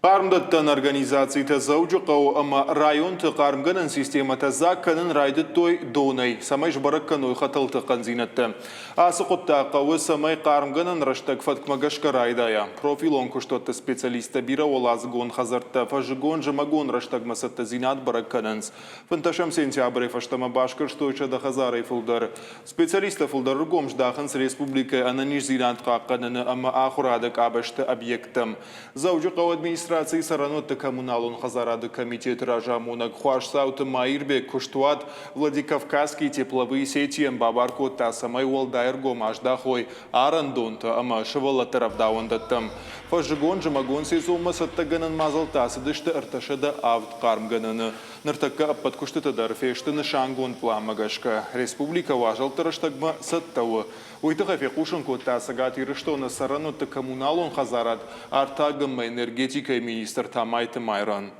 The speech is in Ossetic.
Хъармдӕттӕн организацитӕ Дзӕуджыхъӕуы ӕмӕ районты хъармгӕнӕн системӕтӕ дзаг кӕнын райдыдтой донӕй, цӕмӕй сбӕрӕг кӕной хӕтӕлты хъӕндзинӕдтӕ. Ацы хъуыддаг хъӕуы, цӕмӕй хъармгӕнӕн рӕстӕг фӕткмӕ гӕсгӕ райдайа. Профилон куыстуӕтты специалисттӕ бирӕуӕладзыгон хӕдзӕрттӕ фӕззыгон-зымӕгон рӕстӕгмӕ цӕттӕдзинад бӕрӕг кӕнынц. Фынддӕсӕм сентябрӕй фӕстӕмӕ басгӕрстой 100 хӕдзарӕй фылдӕр. Специалисттӕ фылдӕр ргом здахынц республикӕйы ӕнӕниздзинад хъахъхъӕныны ӕмӕ ахуырады къабӕзты объекттӕм. Дзӕуджыхъӕуы администрацийы цӕрӕнуӕтты коммуналон хӕдзарады комитеты разамонӕг Хуасдзауты Маирбег куыстуат Владикавказские тепловые сети-йӕн бабар кодта, цӕмӕй уӕлдай ӕргом аздахой арӕндонтӕ ӕмӕ сывӕллӕтты рӕвдауӕндӕттӕм. Фӕззыгон-зымӕгон сезонмӕ цӕттӕгӕнӕн мадзӕлттӕ ацыдысты 307 хъармгӕнӕны. Ныртӕккӕ ӕппӕт куыстытӕ дӕр фесты нысангонд пъланмӕ гӕсгӕ. Республикӕ уазӕлтты рӕстӕгмӕ цӕттӕ у. Уый тыххӕй фехъусын кодта Цӕгат Ирыстоны цӕрӕнуӕтты коммуналон хӕдзарад, артаг ӕмӕ энергетикӕйы министр Тамайты Майран.